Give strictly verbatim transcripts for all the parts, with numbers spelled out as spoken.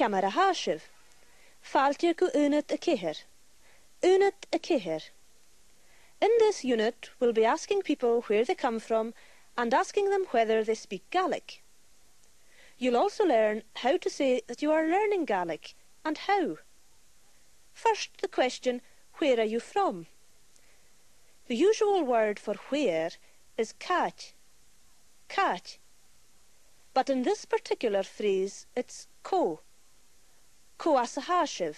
Ciamar a tha sibh? Fàilte gu Aonad a Ceithir. Aonad a Ceithir. In this unit, we'll be asking people where they come from and asking them whether they speak Gaelic. You'll also learn how to say that you are learning Gaelic and how. First, the question, "Where are you from?" The usual word for where is càit. Càit. But in this particular phrase, it's cò. Cò às a tha sibh?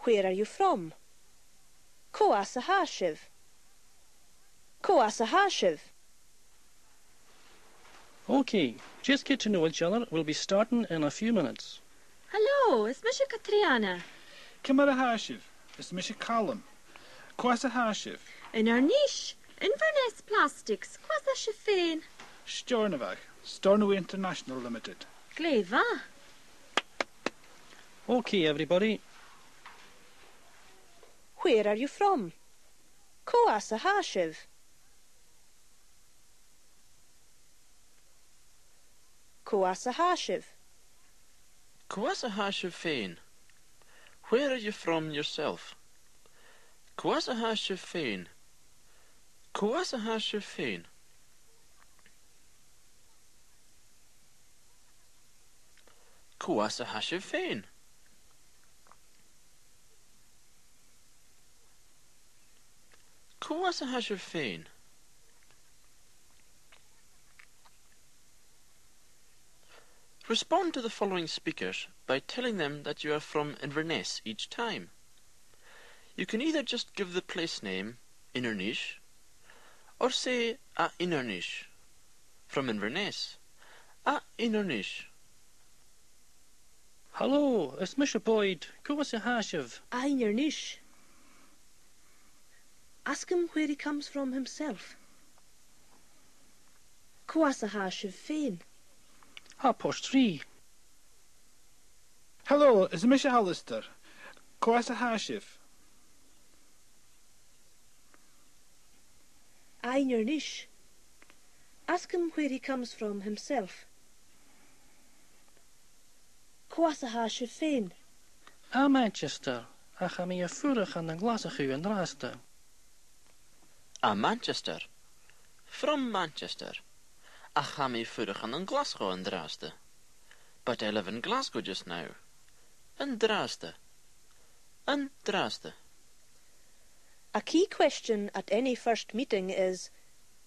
Where are you from? Cò às a tha sibh? Cò às a tha sibh? Okay, just get to know each other. We'll be starting in a few minutes. Hello, is mise Catrìona. Ciamar a tha sibh? Is mise Calum. Cò às a tha sibh? Inbhir Nis, Inverness Plastics. Cò às a tha sibh fhèin? Steòrnabhagh, Stornoway International Limited. Glè mhath. Okay, everybody. Where are you from? Cò às a tha sibh? Cò às a tha sibh? Cò às a tha sibh fhèin? Where are you from yourself? Cò às a tha sibh fhèin? Cò às a tha sibh fhèin? Cò às a tha sibh fhèin? Cò às a tha sibh fhèin? Respond to the following speakers by telling them that you are from Inverness each time. You can either just give the place name, Inbhir Nis, or say, à Inbhir Nis. From Inverness. À Inbhir Nis. Hello, is mise Boyd. Cò às a tha sibh? À Inbhir Nis. Ask him where he comes from himself. Cò às a tha sibh fhèin? À Port Rìgh. Hello, is mise Alasdair. Cò às a tha sibh? À Inbhir Nis. Ask him where he comes from himself. Cò às a tha sibh fhèin? À Manchester, ach tha mi a' fuireach ann an Glaschu an-dràsta. À Manchester. From Manchester. Ach tha mi a' fuireach ann an Glaschu an-dràsta. But I live in Glasgow just now. An-dràsta. An-dràsta. A key question at any first meeting is,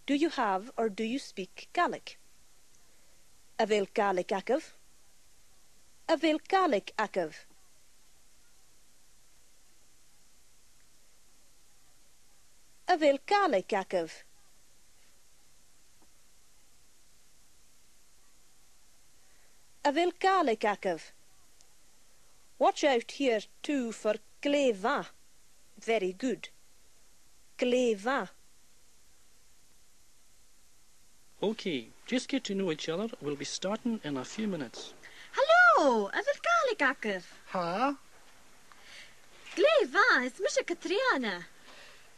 do you have or do you speak Gaelic? A bheil Gàidhlig agaibh? A bheil Gàidhlig agaibh? A bheil Gàidhlig agaibh? A bheil Gàidhlig agaibh? Watch out here too for glè mhath. Very good. Glè mhath. Okay, just get to know each other. We'll be starting in a few minutes. Hello, a bheil Gàidhlig agaibh? Tha. Glè mhath, is mise Catrìona.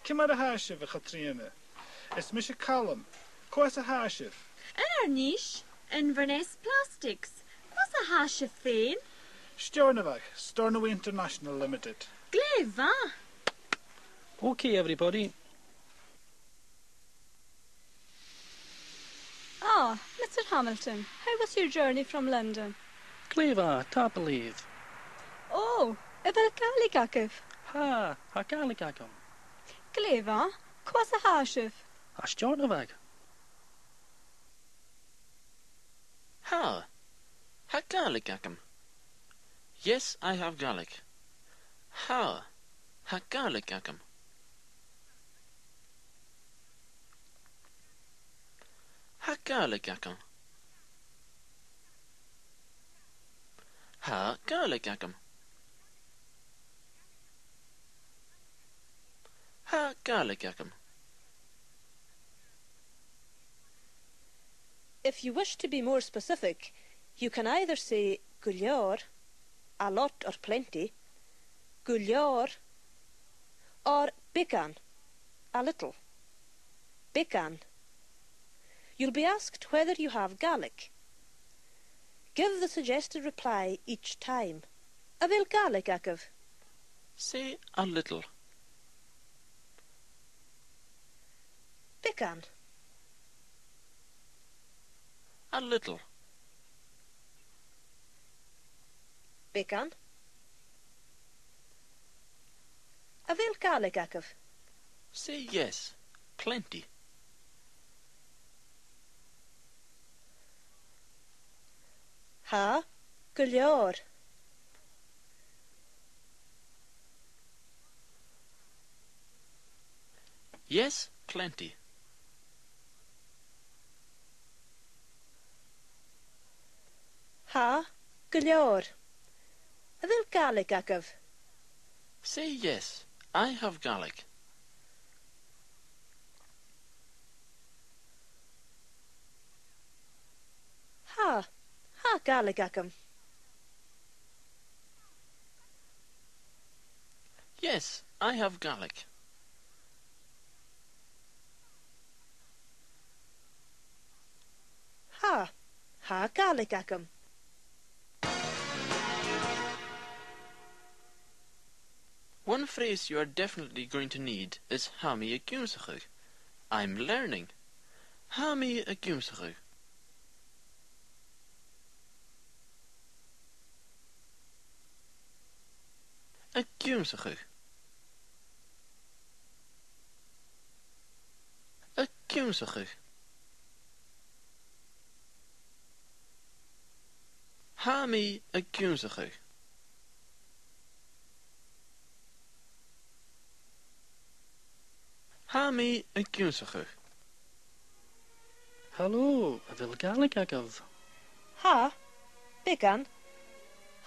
Ciamar a tha sibh, a Chatrìona? Is mise Calum. Cò às a tha sibh? Inbhir Nis, Inverness Plastics. Cò às a tha sibh fhèin? Steòrnabhagh, Stornoway International Limited. Glè mhath. Okay, everybody. Ah, Mister Hamilton, how was your journey from London? Glè mhath, tapadh leibh. Oh, a bheil Gàidhlig agaibh? Tha, tha Gàidhlig agam. Glè mhath, cò às a tha sibh? À Steòrnabhagh. Tha, tha Gàidhlig agam. Yes, I have Gaelic. Tha, tha Gàidhlig agam. Tha Gàidhlig agam. Tha Gàidhlig agam. Tha Gàidhlig agam. If you wish to be more specific, you can either say gu leòr, a lot or plenty, gu leòr, or beagan, a little. Beagan. You'll be asked whether you have Gaelic. Give the suggested reply each time. A bheil Gàidhlig agaibh? Say a little. Beagan. A little. Beagan. A bheil Gàidhlig agaibh? Say yes, plenty. Tha, gu leòr. Yes, plenty. Tha, gu leòr. A bheil Gàidhlig agaibh? Say yes, I have Gaelic. Tha, tha Gàidhlig agam. Yes, I have Gaelic. Tha, tha Gàidhlig agam. One phrase you are definitely going to need is tha mi ag ionnsachadh. I'm learning. Tha mi ag ionnsachadh. Ag ionnsachadh. Ag ionnsachadh. Tha mi ag ionnsachadh. Tha mi ag ionnsachadh. Halò, a bheil Gàidhlig agaibh? Tha, beagan.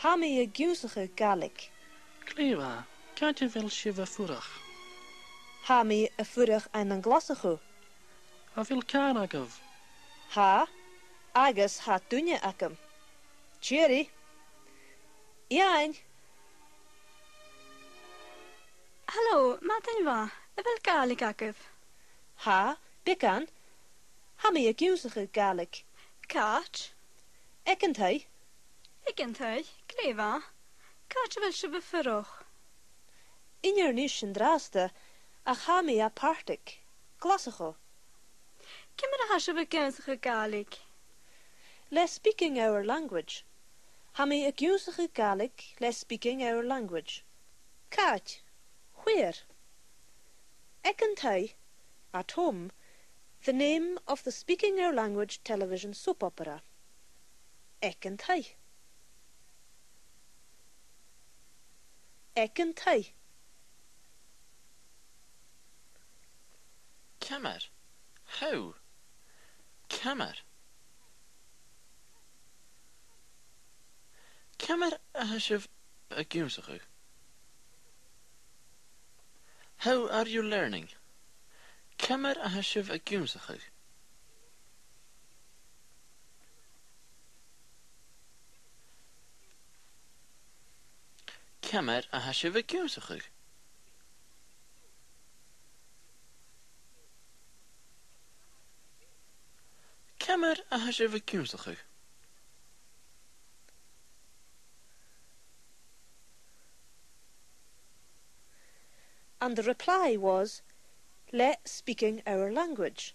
Tha mi ag ionnsachadh Gàidhlig. Glè mhath, càit a bheil sibh a' fuireach? Tha mi a' fuireach ann an Glaschu. A bheil càr agaibh? Tha, agus tha duine agam. Tìoraidh. Iain. Halò, madainn mhath, a bheil Gàidhlig agaibh? Tha, beagan. Tha mi ag ionnsachadh Gàidhlig. Càit? Aig an taigh. Aig an taigh, glè mhath. Càit a bheil sibh a' fuireach? Inbhir Nis an-dràsta, ach tha mi à Partick, Glaschu. Ciamar a tha sibh ag ionnsachadh Gàidhlig? Le Speaking Our Language. Tha mi ag ionnsachadh Gàidhlig le Speaking Our Language. Càit? Where? Aig an taigh, at home, the name of the Speaking Our Language television soap opera. Aig an taigh. Aig an taigh. Ciamar? How? Ciamar? Ciamar a tha sibh ag ionnsachadh? How are you learning? Ciamar a tha sibh ag ionnsachadh? Ciamar a tha sibh ag ionnsachadh? Ciamar a tha sibh ag ionnsachadh? And the reply was, le Speaking Our Language.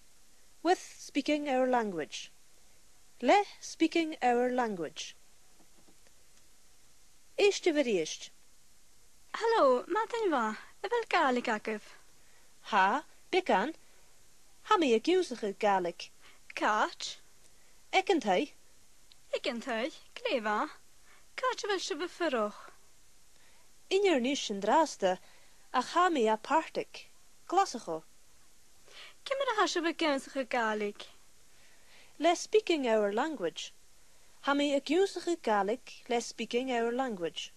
With Speaking Our Language. Le Speaking Our Language. Èistibh a-rithist. Halò, madainn mhath, a bheil Gàidhlig agaibh? Tha, beagan. Tha mi ag ionnsachadh Gàidhlig. Càit? Aig an taigh. Aig an taigh, glè mhath. Càit a bheil sibh a' fuireach? Inbhir Nis an-dràsta, ach tha mi à Partick, Glaschu. Ciamar a tha sibh ag ionnsachadh Gàidhlig? Le Speaking Our Language. Tha mi ag ionnsachadh Gàidhlig le Speaking Our Language.